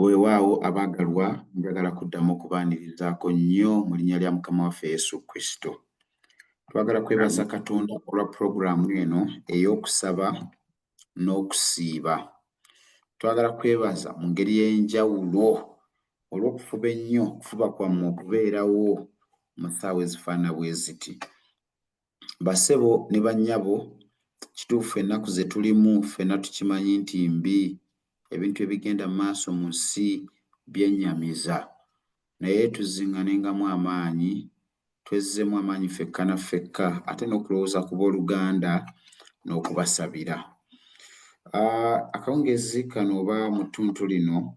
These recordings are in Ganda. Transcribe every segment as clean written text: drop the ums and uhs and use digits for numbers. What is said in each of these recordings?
Weewaawo abaagalwa, njagala kuddamu okubaanirizaako nnyo mu linnya lya Mukama waffe Yesu Kristo. Twagala kwebaza Katonda olwa pulogulaamu eno ey'okusaba n'okusiiba. Twagala kwebaza mu ngeri ey'enjawulo olw'okufuba ennyo okufuba kwammwe okubeerawo mu ssaawa ezifaanana bwe ziti. Bassebo ne bannyabo, kituufu ennaku ze tulimu ffenna tukimanyi nti mbi, ebintu ebigenda mu maaso mu nsi byennyamiza. Naye tuzziŋŋanengamu amaanyi, twezzeemu amaanyi ffekka na ffekka ate n'okulowooza ku booluganda n'okubasabira. Akawungeezi kano oba mu ttuntu lino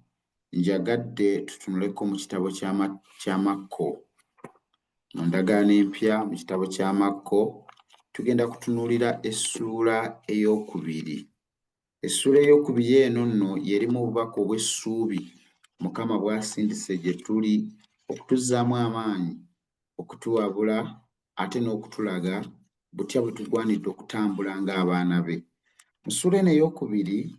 njagadde tutunuleko mu kitabo kya Makko. Mu ndagaano empya mu kitabo kya Makko tugenda kutunuulira essuula eyookubiri. Essuula eyookubiri eno nno y'erimu obubaka obw'essuubi Mukama bw'asindise gye tuli okutuzzaamu amaanyi, okutuwabula ate n'okutulaga butya bwe tugwanidde okutambula ng'abaana be. Mu ssuula eno eyookubiri,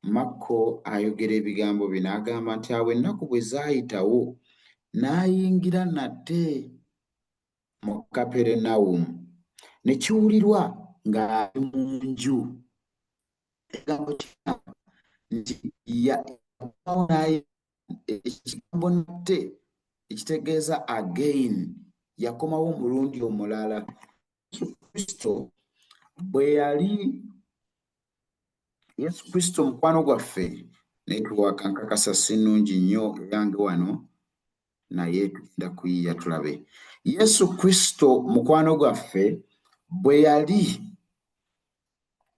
Makko ayogera ebigambo bino agamba nti awo ennaku bwe zaayitawo n'ayingira nate mu Kaperenawumu ne kiwulirwa ng'ali mu nju. Ekigambo kigamba nti ekigambo nate ekitegeeza again, yakomawo omulundi omulala. Yesu Kristo bwe yali Yesu Kristo mukwano gwaffe, naye tuwaka nkakasa si nnungi nnyo eyange wano, naye tugenda kuyiiya tulabe. Yesu Kristo mukwano gwaffe bwe yali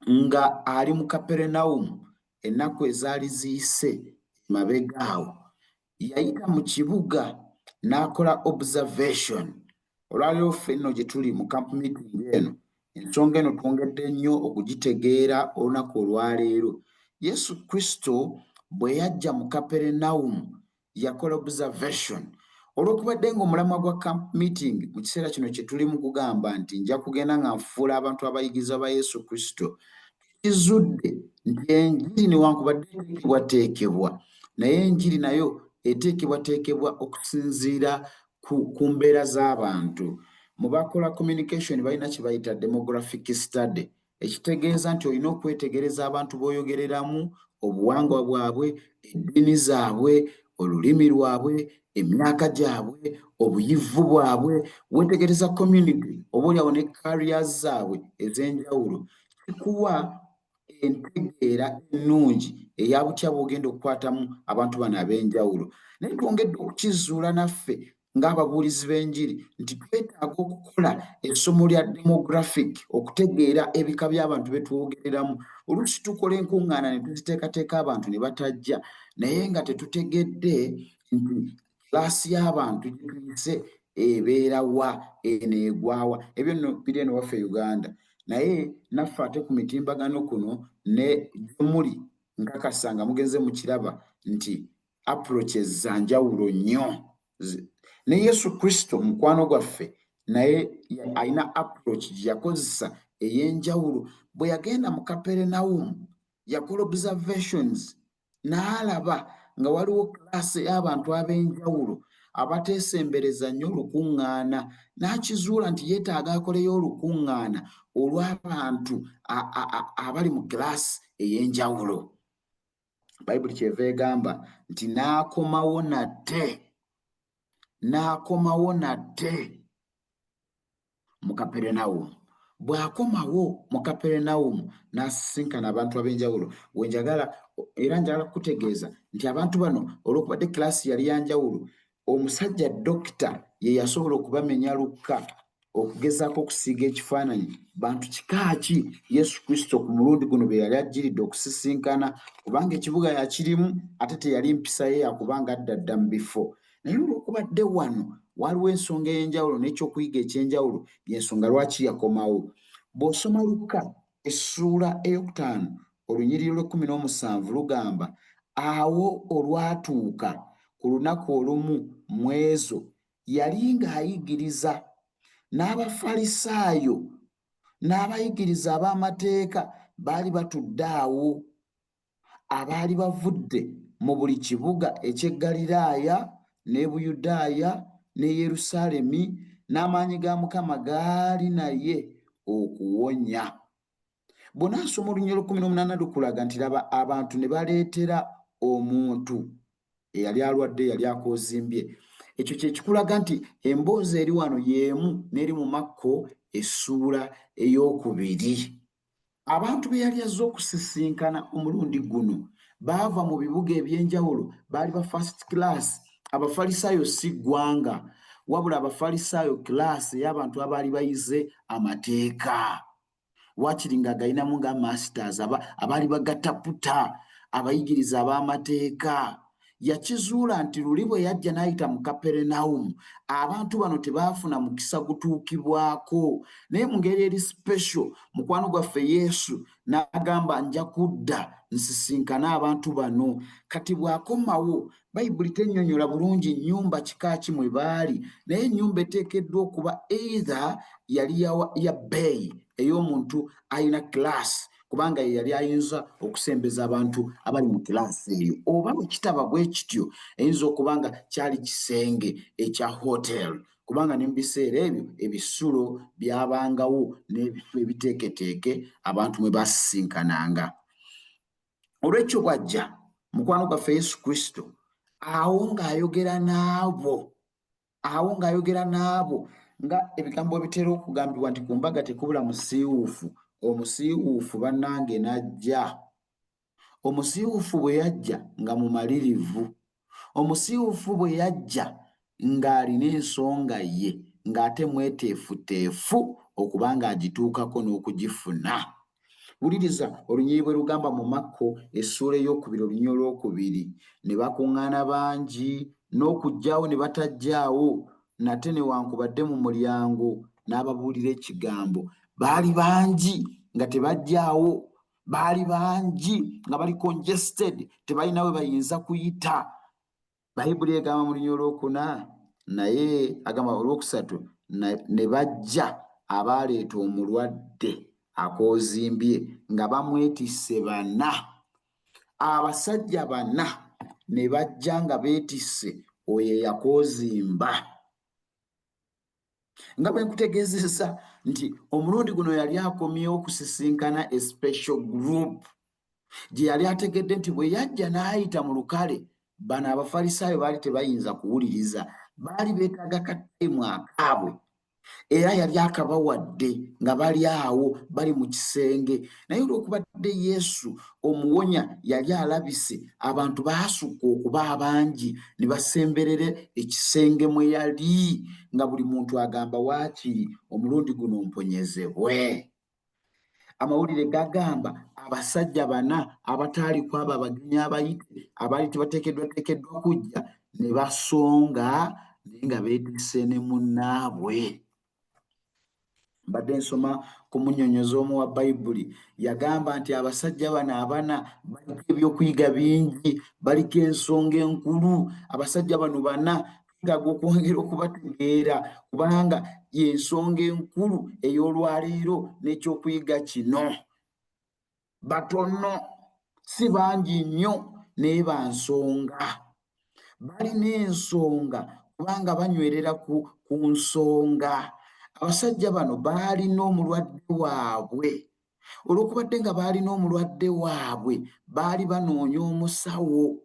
nga ali mu Kaperenawumu ennaku ezaali ziyise emabega awo, yayita mu kibuga n'akola observation. Olwaleero ffe nno gye tuli mu camp meeting eno, ensonga eno twongedde nnyo okugitegeera olunaku olwaleero. Yesu Kristo bwe yajja mu Kaperenawumu yakola observation. Olwokubadde ng'omulamwa gwa camp meeting mu kiseera kino kye tulimu gugamba nti nja kugenda nga nfuula abantu abayigirizwa ba Yesu Kristo, tukizudde nti enjiri newankubadde eteekebwateekebwa, naye enjiri nayo eteekebwateekebwa okusinziira ku mbeera z'abantu. Mu bakola communication balina kye bayita demographic study, ekitegeeza nti olina okwetegereza abantu b'oyogereramu, obuwangwa bwabwe, eddiini zaabwe, olulimi lwabwe, emyaka gyabwe, obuyivu bwabwe, weetegereza community oba olyawo ne careers zaabwe ez'enjawulo. Kikuwa entegeera ennungi eya butya bw'ogenda okukwatamu abantu bano ab'enjawulo. Naye twongedde okukizuula naffe ng'ababuulizi b'enjiri nti twetaaga okukola essomo lya demographic okutegeera ebika by'abantu be twogereramu. Oluusi tukola enkuŋŋaana ne tuziteekateeka abantu ne batajja, naye nga tetutegedde nti kilaasi y'abantu gye tuyise ebeera wa, eno egwa wa. Ebyo nno biri eno waffe e Uganda, naye naffe ate ku mitimbagano kuno ne gye muli nkakasa nga mugenze mukiraba nti approaches za njawulo nnyo. Ne Yesu Kristo mukwano gwaffe naye alina approach gye yakozesa ey'enjawulo. Bwe yagenda mu Kaperenawumu yakola observations n'alaba nga waliwo kilaasi y'abantu ab'enjawulo abateesembereza nnyo olukuŋŋaana, n'akizuula nti yeetaaga akoleyo olukuŋŋaana olw'abantu abali mu kilaasi ey'enjawulo. Bayibuli kyeva egamba nti n'akomawo nate, n'akomawo nate mu Kaperenawumu. Bw'akomawo mu Kaperenawumu n'asisinkana abantu ab'enjawulo. Wenjagala era njagala kukutegeeza nti abantu bano olw'okubadde kilaasi yali ya njawulo, omusajja dokita ye yasobola okubamenya lukka okugezaako okusiiga ekifaananyi bantu kika ki Yesu Kristo ku mulundi guno be yali ajjiridde okusisinkana, kubanga ekibuga yakirimu ate teyali mpisa ye yakubanga adda dda mu bifo. Naye olw'okubadde wano waliwo ensonga ey'enjawulo n'ekyokuyiga eky'enjawulo, y'ensonga lwaki yakomawo. Bw'osoma Lukka essuula eyokutaano olunyiriri lw'ekkumi n'omusanvu lugamba, Awo olwatuuka ku lunaku olumu mu ezo yali ng'ayigiriza, n'Abafalisaayo n'abayigiriza ab'amateeka baali batudde awo, abaali bavudde mu buli kibuga eky'e Ggaliraaya n'e Buyudaaya n'e Yerusaalemi, n'amaanyi ga Mukama gaali naye okuwonya. Bw'onaasoma olunyiriri olw'ekkumi n'omunaana lukulaga nti laba abantu ne baleetera omuntu eyali alwadde eyali akoozimbye. Ekyo kye kikulaga nti emboozi eri wano y'emu n'eri mu Makko essuula ey'okubiri. Abantu be yali azze okusisinkana omulundi guno baava mu bibuga eby'enjawulo, baali ba first class. Abafalisaayo si ggwanga, wabula Abafalisaayo class ey'abantu abaali bayize amateeka. Waakiri ng'agalinamu nga masters, abaali bagataputa, abayigiriza ab'amateeka. Yakizuula nti luli bwe yajja n'ayita mu Kaperenawumu, abantu bano tebaafuna mukisa gutuukibwako. Naye mu ngeri eri special, mukwano gwaffe Yesu n'agamba, nja kudda nsisinkane abantu bano. Kati bw'akomawo, Bayibuli tennyonnyola bulungi nnyumba kika ki mwe baali, naye ennyumba eteekeddwa okuba either yali ya bbeeyi ey'omuntu alina class, kubanga ye yali ayinza okusembeza abantu abali mu kilaasi eyo, oba bwe kitaba bwe kityo eyinza okuba nga kyali kisenge ekya hotel, kubanga ne mu biseera ebyo ebisulo byabangawo n'ebifo ebiteeketeeke abantu mwe basisinkananga. Olw'ekyo bw'ajja mukwano gwaffe Yesu Kristo awo ng'ayogera n'abo, awo ng'ayogera n'abo, nga ebigambo ebitera okugambibwa nti ku mbaga tekubula musiiwuufu, omusiiwuufu bannange n'ajja. Omusiiwuufu bwe yajja nga mumalirivu, omusiiwuufu bwe yajja ng'alina ensonga ye, ng'ate mweteefuteefu okuba ng'agituukako n'okugifuna. Wuliriza olunyiriri bwe lugamba mu Makko essuula ey'okubiri olunyiriri olwokubiri, ne bakuŋŋaana bangi n'okuggyaawo ne batajjaawo nate newankubadde mu mulyango, n'ababuulira ekigambo. Baali bangi nga tebajjaawo, baali bangi nga bali congested, tebalina we bayinza kuyita. Bayibuli egamba mu lunyiriri olwokuna, naye agamba olwokusatu, ne bajja abaaleeta omulwadde akoozimbye nga bamwetisse bana, abasajja bana ne bajja nga beetisse oyo eyakoozimba. Nga bwe nkutegeezezza nti omulundi guno yali akomyewo okusisinkana a special group gye yali ategedde nti bwe yajja n'ayita mu lukale, bano Abafalisaayo baali tebayinza kuwuliriza, baali beetaaga katayimu akaabwe, era yali akabawadde nga bali awo bali mu kisenge. Naye olw'okubadde Yesu omuwonya yali alabise, abantu baasukka okuba abangi ne basemberera ekisenge mwe yali, nga buli muntu agamba waakiri omulundi guno mponyezebwe. Amawulire gagamba abasajja bana abataali ku abo abagenyi abayite abaali tebateekeddwateekeddwa kujja ne basonga, naye nga beetisse ne munnaabwe. Mbadde nsoma ku munnyonnyozi omu wa Bayibuli, yagamba nti abasajja bano abana baliko ebyokuyiga bingi, baliko ensonga enkulu. Abasajja bano bana twetaaga okwongera okubategeera, kubanga y'ensonga enkulu ey'olwaleero n'ekyokuyiga kino. Batono, si bangi nnyo, naye ba nsonga. Balina ensonga kubanga banywerera ku nsonga. Abasajja bano baalina omulwadde waabwe. Olw'okubadde nga baalina omulwadde waabwe, baali banoonya omusawo.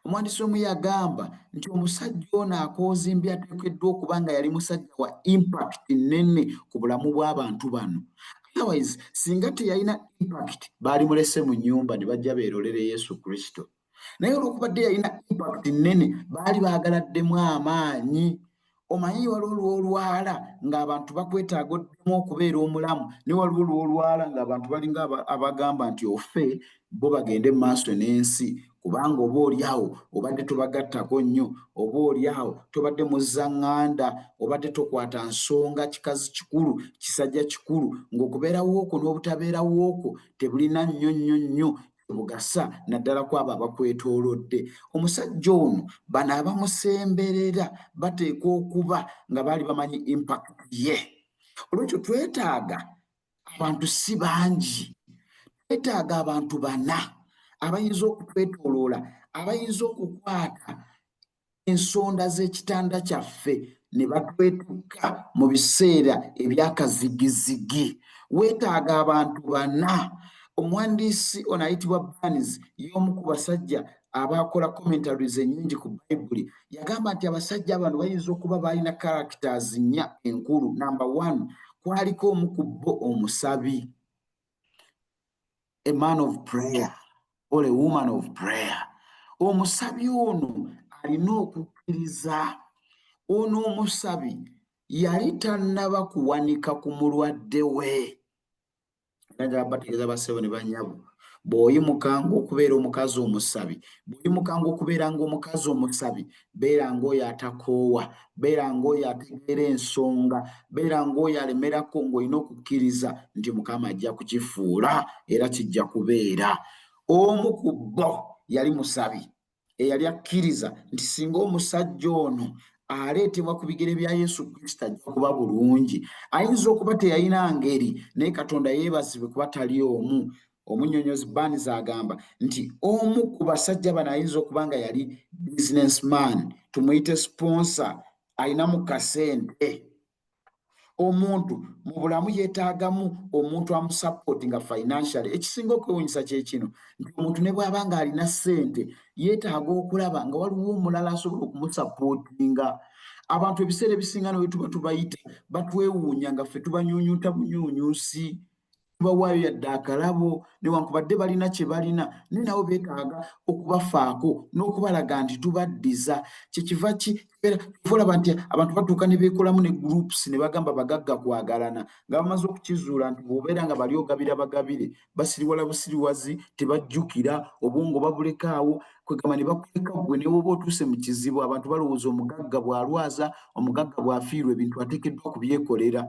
Omuwandiisi omu yagamba nti omusajja ono akoozimbye ateekeddwa okuba nga yali musajja wa impact nnene ku bulamu bw'abantu bano. Otherwise, singa teyalina impact, baali mulese mu nnyumba ne bajja beerolere Yesu Kristo. Naye olw'okubadde yalina impact nnene, baali baagala addemu amaanyi. Omanyi waliwo lw'olwala ng'abantu bakwetaaga oddemu okubeera omulamu, naye waliwo lw'olwala ng'abantu balinga abagamba nti ofe bo bagende mu maaso n'ensi, kubanga oba oli awo obadde tobagattako nnyo, oba oli awo tobadde muzzaŋŋanda, obadde tokwata nsonga kikazi kikulu, kisajja kikulu, ng'okubeerawo okwo n'obutabeerawo okwo tebulina nnyo nnyo nnyo bugasa, naddala ku abo abakwetoolodde. Omusajja ono bano abamusemberera bateekwa okuba nga baali bamanyi impact ye. Olwekyo twetaaga abantu si bangi, twetaaga abantu bana abayinza okutwetooloola, abayinza okukwata ensonda z'ekitanda kyaffe ne batwetikka mu biseera ebyakazigizigi. Weetaaga abantu bana. Omuwandiisi ono ayitibwa Barnes, y'omu ku basajja abakola commentaries ennyingi ku Bayibuli, yagamba nti abasajja bano bayinza okuba balina characters nnya enkulu. Number one, kwaliko omu ku bo omusabi, a man of prayer or a woman of prayer. Omusabi ono alina okukkiriza. Ono omusabi yali tannaba kuwanika ku mulwadde we. Era njagala bategeeza, bassebo ne bannyabo, bw'oyimukanga okubeera omukazi omusabi, bw'oyimukanga okubeera ng'omukazi omusabi, beera ng'oyo atakoowa, beera ng'oyo ategeera ensonga, beera ng'oyo alemerako, ng'olina okukkiriza nti Mukama ajja kukifuula era kijja kubeera. Omu ku bo yali musabi eyali akkiriza nti singa omusajja ono aleetebwa ku bigere bya Yesu Kristo, ajja kuba bulungi. Ayinza okuba teyalina ngeri, naye Katonda yeebazibwe kuba tali omu. Omunnyonnyozi Barnes agamba nti omu ku basajja bano ayinza okuba nga yali businessman, tumuyite sponsor, alinamu kasente. Omuntu mu bulamu yeetaagamu omuntu amusupportinga financially. Ekisinga okwewunyisa kye kino nti omuntu ne bw'aba ng'alina ssente, yeetaaga okulaba nga waliwo omulala asobola okumusupportinga. Abantu ebiseera ebisinga ne bwe tuba tubayita, batwewuunya nga ffe tubanyuunyuuta bunyuunyuusi, tubawaayo yadde akalabo. Newankubadde balina kye balina, naye nabo beetaaga okubafaako n'okubalaga nti tubaddiza. Kyekiva ki olaba nti abantu batuuka ne beekolamu ne groups ne bagamba bagagga kwagalana, nga bamaze okukizuula nti bw'obeera nga bali ogabira bagabire, basiriwala busiriwazi, tebajjukira, obwongo babulekaawo. Kwegamba ne bakuleka ggwe ne woba otuuse mu kizibu. Abantu balowooza omugagga bw'alwaza, omugagga bw'afiirwa, ebintu ateekeddwa kubyekolera,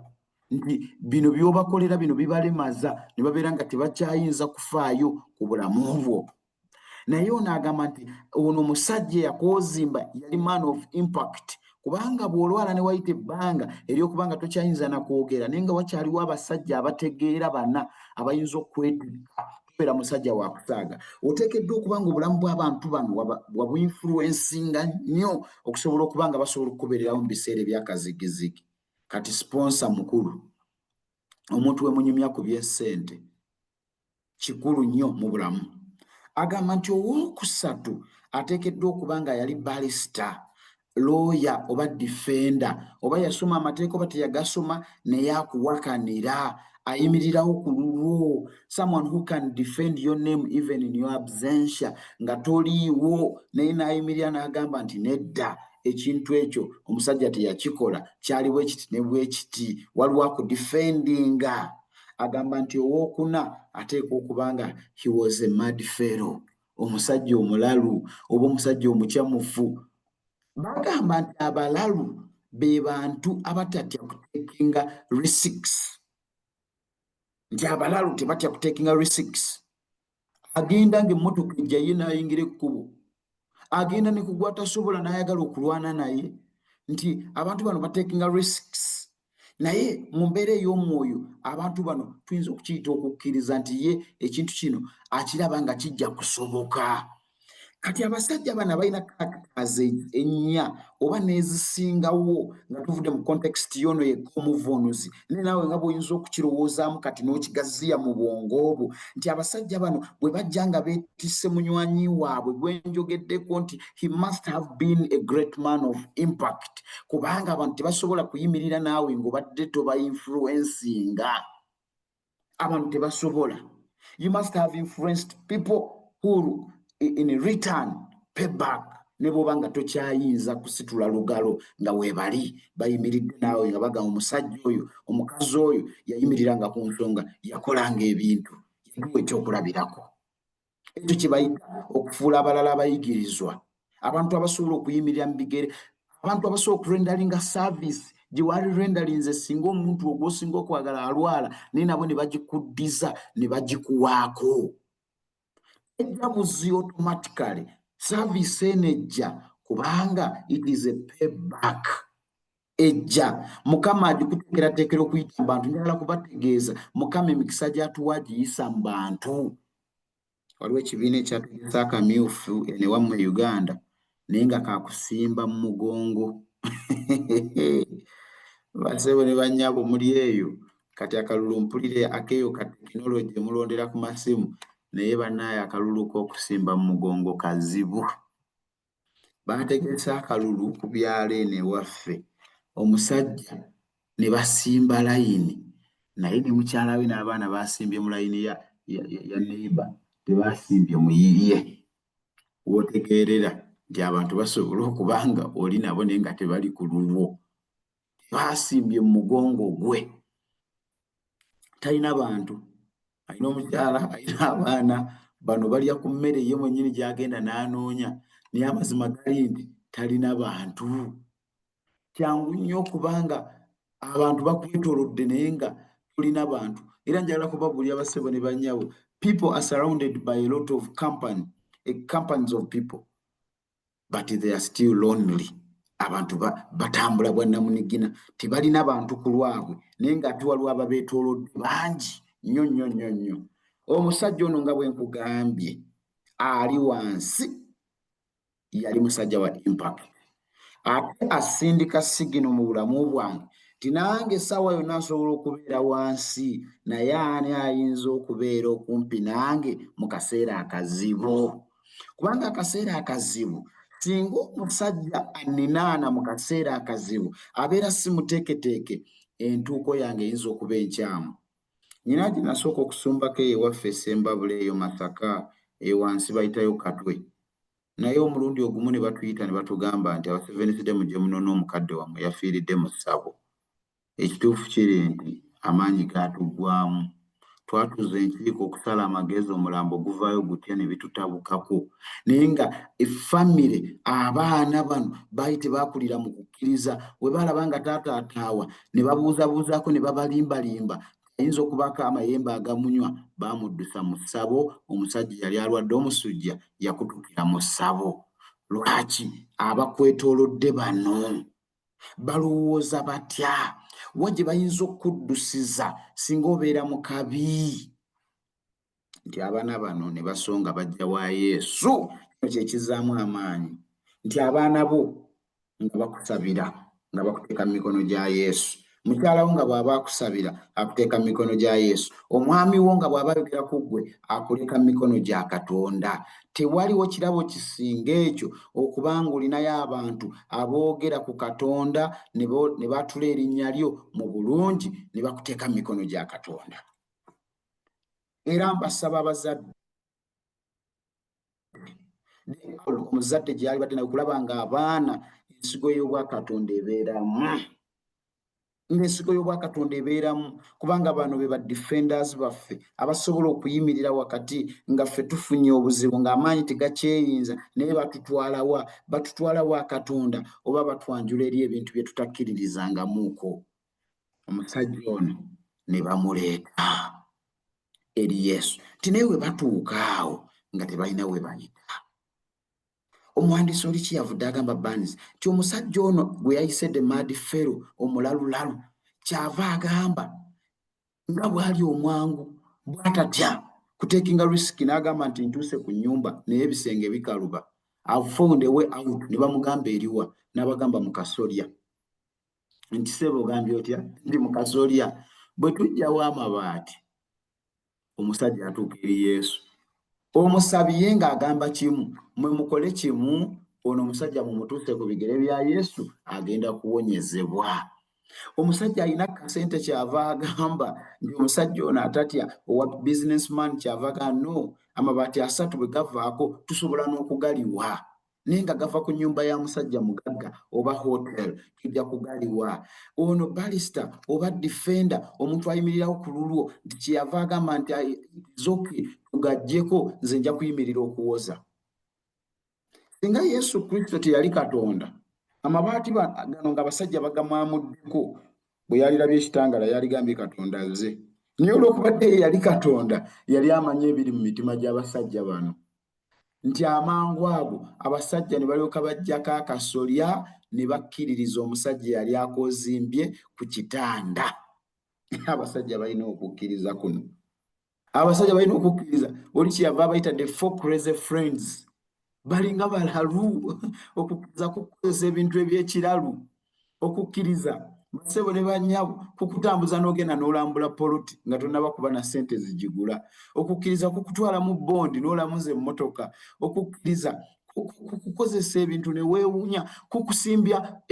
nti bino by'obakolera bino bibalemaza ne babeera nga tebakyayinza kufaayo ku bulamu bwo. Naye ono agamba nti ono omusajja eyakoozimba yali man of impact, kubanga bw'olwala ne wayita ebbanga ery'okuba nga tokyayinza na kwogera, naye nga wakyaliwo abasajja abategeera bana abayinza okwetikka, tobeera musajja wa kusaaga. Oteekeddwa okuba nga obulamu bw'abantu bano wabuinfluencinga nnyo okusobola okuba nga basobola okukubeererawo mu biseera ebyakazigizigi. Kati sponsor mukulu, omuntu we munyumya ku by'essente, kikulu nnyo mu bulamu. Agamba nti owookusatu ateekeddwa okuba nga yali barrister, lawyer oba defender, oba yasoma amateeka oba teyagasoma, naye akuwakanira, ayimirirawo ku lulwo, someone who can defend your name even in your absentia, nga toliiwo naye n'ayimirira n'agamba nti nedda, ekintu ekyo omusajja teyakikola, kyali bwe kiti ne bwe kiti. Waliwo akudefendinga. Agamba nti owookuna ateekwa okuba nga he was a mad fellow, omusajja omulalu oba omusajja omukyamufu. Bagamba nti abalalu be bantu abatatya kutakinga risks, nti abalalu tebatya kutakinga risks. Agenda ng'emmotoka ejja, ye n'ayingira ekkubo, agenda ne kugwatasobola n'ayagala okulwana naye, nti abantu bano batakinga risks. Naye mu mbeera ey'omwoyo, abantu bano tuyinza okukiyita okukkiriza nti ye ekintu kino akiraba nga kijja kusoboka. Kati abasajja bano abalina characters ennya oba n'ezisingawo, nga tuvudde mu context yono yekka omuvuunuzi, naye naawe nga bw'oyinza okukirowoozaamu kati n'okigaziya mu bwongo obwo, nti abasajja bano bwe bajja nga beetisse munywanyi waabwe gwe njogeddeko nti he must have been a great man of impact, kubanga abantu tebasobola kuyimirira naawe ng'obadde tobainfluencinga. Abantu tebasobola. You must have influenced people who in return pay back, ne bw'oba nga tokyayinza kusitula lugalo, nga weebali bayimiridde naawe nga bagamba omusajja oyo, omukazi oyo yayimiriranga ku nsonga, yakolanga ebintu, yatuwa ekyokulabirako. Ekyo kye bayita okufuula abalala abayigirizwa. Abantu abasobola okuyimirira mu bigere, abantu abasobola okurenderinga service gye wali renderinze singa omuntu ogwosinga okwagala alwala, naye nabo ne bagikuddiza ne bagikuwaako. Ejja buzi automatically, service eno ejja kubanga it is a payback. Ejja, Mukama agikuteekerateekera okuyita mu bantu. Njagala kubategeeza, Mukama emikisa gy'atuwa agiyisa mu bantu. Waliwo ekibiina ekyategese akamyufu eno ewammwe e Uganda, naye nga kakusimba mu mugongo. Basebo ne bannyabo muli eyo, kati akalulu mpulire akeeyo ka tekinologi mulondera ku masimu, naye bannaaye akalulu k'okusimba mu mugongo kazibu. Baategese akalulu ku byalo eno ewaffe, omusajja ne basimba layini, naye ne mukyala we n'abaana baasimbye mu layini ya neighbor, tebaasimbye mu yiye. W'otegeerera nti abantu basobola okuba nga oli nabo naye nga tebali ku lulwo. Baasimbye mu mugongo gwe. Talina bantu, alina omukyala, alina abaana, bano balya ku mmere ye mwennyini gy'agenda n'anoonya, naye amazima gali nti talina bantu. Kyangu nnyo okuba nga abantu bakwetoolodde naye nga tolina bantu. Era njagala kubabuulira bassebo ne bannyabo, people are surrounded by a lot of company, companies of people, but they are still lonely. Abantu batambula bwa nnamunigina, tebalina bantu ku lwabwe, naye ng'ate waliwo ababeetoolodde bangi nnyo nnyo nnyo nnyo. Omusajja ono nga bwe nkugambye ali wansi, yali musajja wa impact, ate asindika signal mu bulamu bwange nti nange essaawa yonna nsobola okubeera wansi, naye ani ayinza okubeera okumpi nange mu kaseera akazibu? Kubanga akaseera akazibu, singa omusajja anninaana mu kaseera akazibu abeera si muteeketeeke, entuuko yange eyinza okuba enkyamu. Nnyina gye nasooka okusumbako eyo ewaffe e Ssembabule eyo Masaka, eyo wansi bayitayo Katwe. Naye omulundi ogumu ne batuyita ne batugamba nti aba Seventh Day mujje munone omukadde wammwe yafiiridde mu ssabo. Ekituufu kiri nti amaanyi gaatuggwaamu. Twatuuza enkiiko okusala amagezi omulambo guvaayo gutya ne bitutabukako. Naye nga famire abaana bano baali tebaakulira mu kukkiriza, we baalaba nga taata ataawa ne babuuzabuuzaako ne babalimbalimba ayinza okubaako amayembe agamunywa, baamuddusa mu ssabo. Omusajja yali alwadde omusujja yakutukira mu ssabo. Lwaki abakwetoolodde bano balowooza batya? Wa gye bayinza okukuddusiza singa obeera mu kabi? Nti abaana bano ne basonga bajja wa Yesu. Kino kye kizzaamu amaanyi nti abaana bo nga bakusabira nga bakuteeka mu mikono gya Yesu, mukyala wo nga bw'aba akusabira akuteeka mu mikono gya Yesu, omwami wo nga bw'aba ayogera ku ggwe akuleka mu mikono gya Katonda. Tewaliwo kirabo kisinga ekyo okuba ng'olinayo abantu aboogera ku Katonda ne baatula erinnya lyo mu bulungi ne bakuteeka mu mikono gya Katonda. Era mbasaba abazadde, omuzadde gy'alibadde naye okulaba ng'abaana ensigo y'Obwakatonda ebeeramu, ng'ensigo y'Obwakatonda ebeeramu, kubanga bano be ba defenders baffe abasobola okuyimirira wakati nga ffe tufunye obuzibu, ng'amaanyi tegakyeyinza, naye batutwala wa? Batutwala wa Katonda oba batwanjula eri ebintu bye tutakkiririzangamuuko. Omusajja ono ne bamuleeta eri Yesu, nti naye we batuuka awo nga tebalina we bayita. Omuwandiisi oli kiyavudde agamba Barnes nti omusajja ono gwe yayise the mad fellow, omulalulalu, kyava agamba nga bw'ali omwangu bw'atatya kutekinga risk, n'agamba nti ntuuse ku nnyumba naye ebisenge bikaluba, I've found a way out. Ne bamugamba eriwa? N'abagamba mu kasolya. Nti ssebo ogambye otya? Ndi mu kasolya. Bwe tuggyawo amabaati, omusajja atuuka eri Yesu. Omusabi ye ng'agamba kimu, mwe mukole kimu, ono omusajja mumutuuse ku bigere bya Yesu, agenda kuwonyezebwa. Omusajja alina kasente kyava agamba nti omusajja ono atatya owa businessman, kyava agamba no amabaati 3 bwe gavaako tusobola n'okugaliwa, naye nga gava ku nnyumba ya musajja mugagga oba hotel, tujja kugaliwa. Ono barrister oba defender, omuntu ayimirirawo ku lulwo, nti kyeyava agamba nti zoke tugaggyeko, nze nja kuyimirira okuwoza. Singa Yesu Kristo teyali Katonda, amabaati gano nga abasajja bagamwamuddeko, bwe yalirabye ekitangala yaligambye Katonda azze. Naye olw'okubadde ye yali Katonda, yali amanyi ebiri mu mitima gy'abasajja bano, nti amangu ago abasajja ne balyoka baggyako akasolya ne bakkiririza omusajja yali akozimbye ku kitanda. Abasajja balina okukkiriza kuno. Abasajja balina okukkiriza. Oli kyeyava abayita the four crazy friends, balinga balalu. Okukkiriza kukukozesa ebintu ebyekiralu. Okukkiriza, basebo ne bannyabo, kukutambuza n'ogenda n'olambula poloti nga tonnaba kuba na ssente zigigula. Okukkiriza kukutwala mu bondi n'olamuza emmotoka. Okukkiriza kukukozesa ebintu ne weewuunya, kukusimbya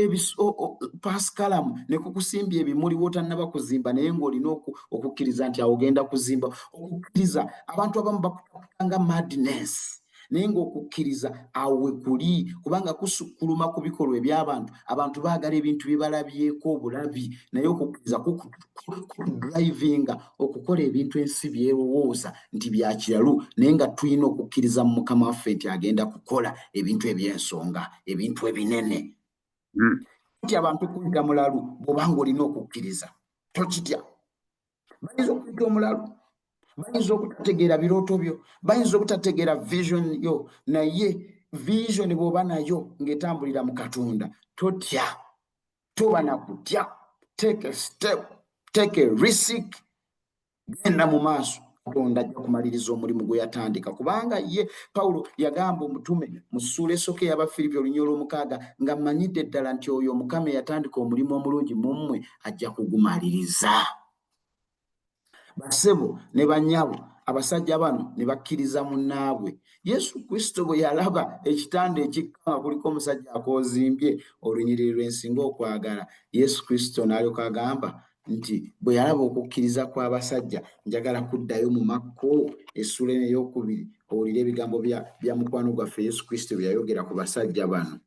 pasikalamu ne kukusimbya ebimuli w'otannaba kuzimba, naye ng'olina okukkiriza nti awo ogenda kuzimba. Okukkiriza, abantu abamu bakutaputa nga madness, naye ng'okukkiriza awo we kuli, kubanga kusukkuluma ku bikolwa eby'abantu. Abantu baagala ebintu bye balabyeko obulabi, naye okukkiriza kukudrivinga okukola ebintu ensi byerowooza nti bya kiralu, naye nga tulina okukkiriza mu Mukama waffe nti agenda kukola ebintu eby'ensonga, ebintu ebinene. Nti abantu kuyita mulalu, bw'obanga olina okukkiriza tokitya. Bayinza okuyita omulalu, bayinza obutategeera birooto byo, bayinza obutategeera vision yo, naye vision bw'oba nayo ng'etambulira mu Katonda, totya, toba na kutya. Take a step, take a risk, genda mu maaso. Katonda ajja kumaliriza omulimu gwe yatandika, kubanga ye Pawulo yagamba omutume mu ssuula esooka ey'Abafiripi olunya olw'omukaaga, nga mmanyidde ddala nti oyo Omukama eyatandika omulimu omulungi mu mmwe ajja kugumaliriza. Basebo ne bannyabo, abasajja bano ne bakkiriza munnaabwe. Yesu Kristo bwe yalaba ekitanda ekikka nga kuliko omusajja akoozimbye, olunyiriri lw'ensinga okwagala, Yesu Kristo n'alyoka agamba nti bwe yalaba okukkiriza kw'abasajja, njagala kuddayo mu Makko essuula eno ey'okubiri owulire ebigambo bya mukwano gwaffe Yesu Kristo bye yayogera ku basajja bano.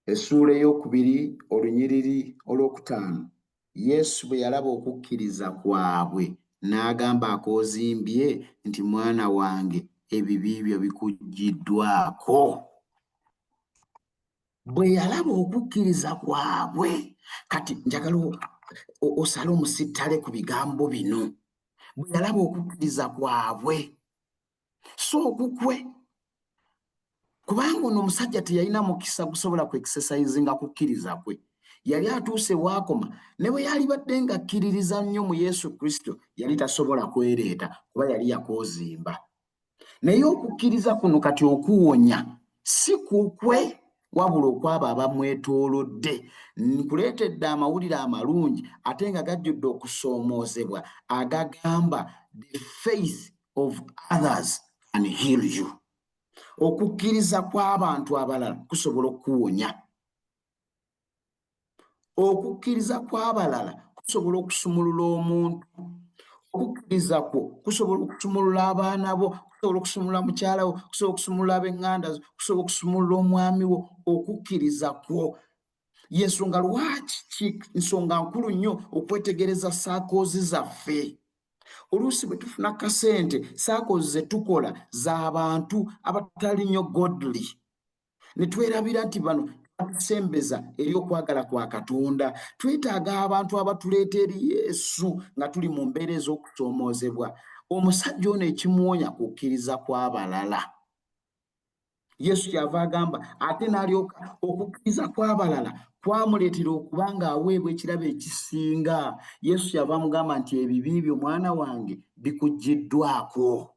Essuula ey'okubiri olunyiriri olw'okutaano, Yesu bwe yalaba okukkiriza kwabwe n'agamba akoozimbye nti, mwana wange, ebibi byo bikuggyiddwako. Bwe yalaba okukkiriza kwabwe. Kati njagala osale omusittale ku bigambo bino. Bwe yalaba okukkiriza kwabwe, so okukwe, kubanga ono omusajja teyalina mukisa gusobola ku exercisinga kukkiriza kwe. Yali atuuse waakoma, ne bwe yalibadde ng'akkiririza nnyo mu Yesu Kristo, yali tasobola kwereeta kuba yali yakoozimba. Naye okukkiriza kuno kati okuwonya si kukwe, wabula okwabo abamwetoolodde. Nkuleetedde amawulire amalungi ate nga gajjudde okusoomoozebwa agagamba the faith of others can heal you. Okukkiriza kw'abantu abalala kusobola okukuwonya. Okukkiriza kw'abalala kusobola okusumulula omuntu. Okukkiriza kwo kusobola okusumulula abaana bo, kusobola okusumulula mukyala wo, kusobola okusumulula ab'eŋŋanda zo, kusobola okusumulula omwami wo. Okukkiriza kwo yensonga lwaki nsonga nkulu nnyo okwetegereza saakoozi zaffe. Oluusi bwe tufuna kasente, saakoozi ze tukola z'abantu abatali nnyo godly, ne twerabira nti bano batusembeza eri okwagala kwa Katonda. Twetaaga abantu abatuleeta eri Yesu nga tuli mu mbeera ez'okusoomoozebwa. Omusajja ono ekimuwonya kukkiriza kw'abalala. Yesu kyava agamba ate n'alyoka okukkiriza kw'abalala kwamuleetera okuba ng'aweebwa ekirabo ekisinga. Yesu kyava amugamba nti ebibi byo, mwana wange, bikuggyiddwako.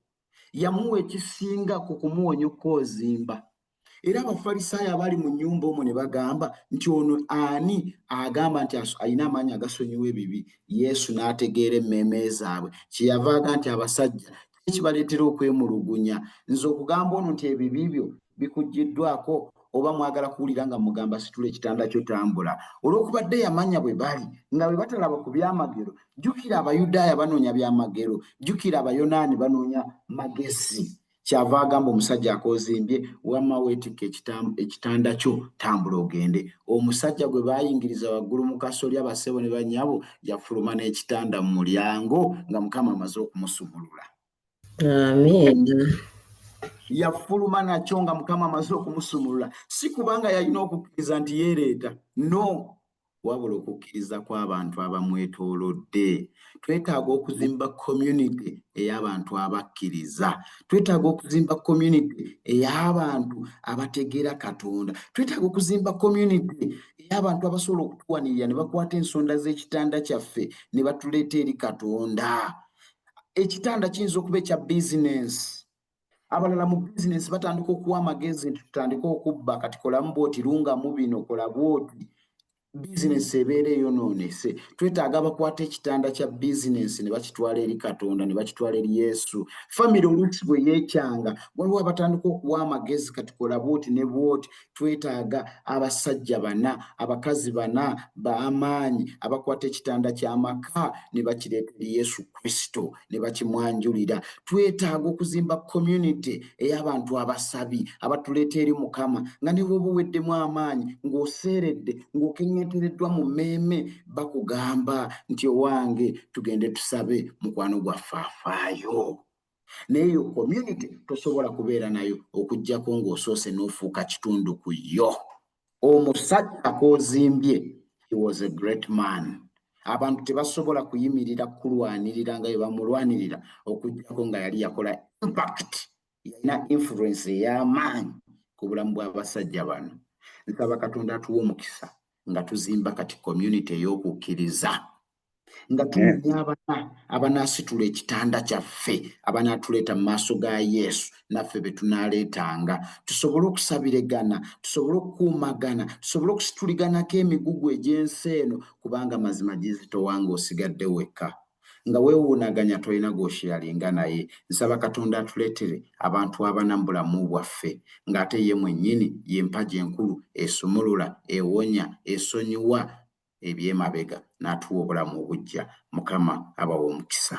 Yamuwa ekisinga ku kumuwonya okukoozimba. Era Abafalisaayo abali mu nnyumba omwo ne bagamba nti ono ani agamba nti alina amaanyi agasonyiwa ebibi? Yesu n'ategeera emmeeme zaabwe, kyeyava aga nti abasajja, kibaleetera okwemulugunya nze okugamba ono nti ebibi byo bikuggyiddwako, oba mwagala kuwulira nga mugamba situla ekitanda kyo tambula? Olw'okubadde yamanya bwe bali nga bwe batalaba ku byamagero. Jjukira Abayudaaya banoonya byamagero, jjukira Abayonaani banoonya magezi. Kyava agamba omusajja akoozimbye, wamma weetikka ekitanda kyo tambula ogende. Omusajja gwe baayingiriza waggulu mu kasolya, bassebo ne bannyabo, yafuluma n'ekitanda mu mulyango nga Mukama amaze okumusumulula. Amiina. Yafuluma nakyo nga Mukama amaze okumusumulula, si kubanga yalina okukkiriza nti yeereeta, no, wabula okukkiriza kw'abantu abamwetoolodde. Twetaaga okuzimba community ey'abantu abakkiriza. Twetaaga okuzimba community ey'abantu abategeera Katonda. Twetaaga okuzimba community Ey'abantu abasobola okutuwanirira ne bakwata ensonda z'ekitanda kyaffe ne batuleeta eri Katonda. Ekitanda kiyinza okuba ekya bizinensi. Abalala mu bizinensi batandika okuwa amagezi nti tutandike okubba, kati kolamu bwoti, lungamu bino, kola bwoti. Bizinensi ebeera eyonoonese. Twetaaga abakwata ekitanda kya bizinensi ne bakitwala eri Katonda, ne bakitwala eri Yesu. Famire oluusi bwe yeekyanga, waliwo abatandika okuwa amagezi, kati kola bwoti ne bwoti. Twetaaga abasajja bana, abakazi bana b'amaanyi abakwata ekitanda ky'amaka ne bakireeta eri Yesu Kristo ne bakimwanjulira. Twetaaga okuzimba community ey'abantu abasabi abatuleeta eri Mukama, nga ne bw'oba oweddemu amaanyi, ng'oseeredde, ng'okeŋŋentereddwa mu mmeeme, bakugamba nti owange tugende tusabe, mukwano gwaffe afaayo. Naye eyo community tosobola kubeera nayo okuggyako ng'osoose n'ofuuka kitundu ku yo. Omusajja k'ozimbye, he was a great man. Abantu tebasobola kuyimirira kulwanirira nga bwe bamulwanirira okuggyako nga yali yakola impact, yalina influence ey'amaanyi ku bulamu bw'abasajja bano. Nsaba Katonda atuwe omukisa nga tuzimba kati community ey'okukkiriza, nga tunoonya abana abanaasitula ekitanda kyaffe, abanaatuleeta mu maaso ga Yesu, naffe be tunaaleetanga, tusobole okusabiregana, tusobole okukuumagana, tusobole okusituliganako emigugu egy'ensi eno, kubanga mazima gizitowa ng'osigadde wekka, nga weewuunaganya tolina gw'osharinga naye. Nsaba Katonda atuleetere abantu abana mu bulamu bwaffe, ng'ate ye mwennyini y'empagi enkulu esumulula, ewonya, esonyiwa ebyemabega, n'atuwa obulamu obuggya. Mukama abawa omukisa.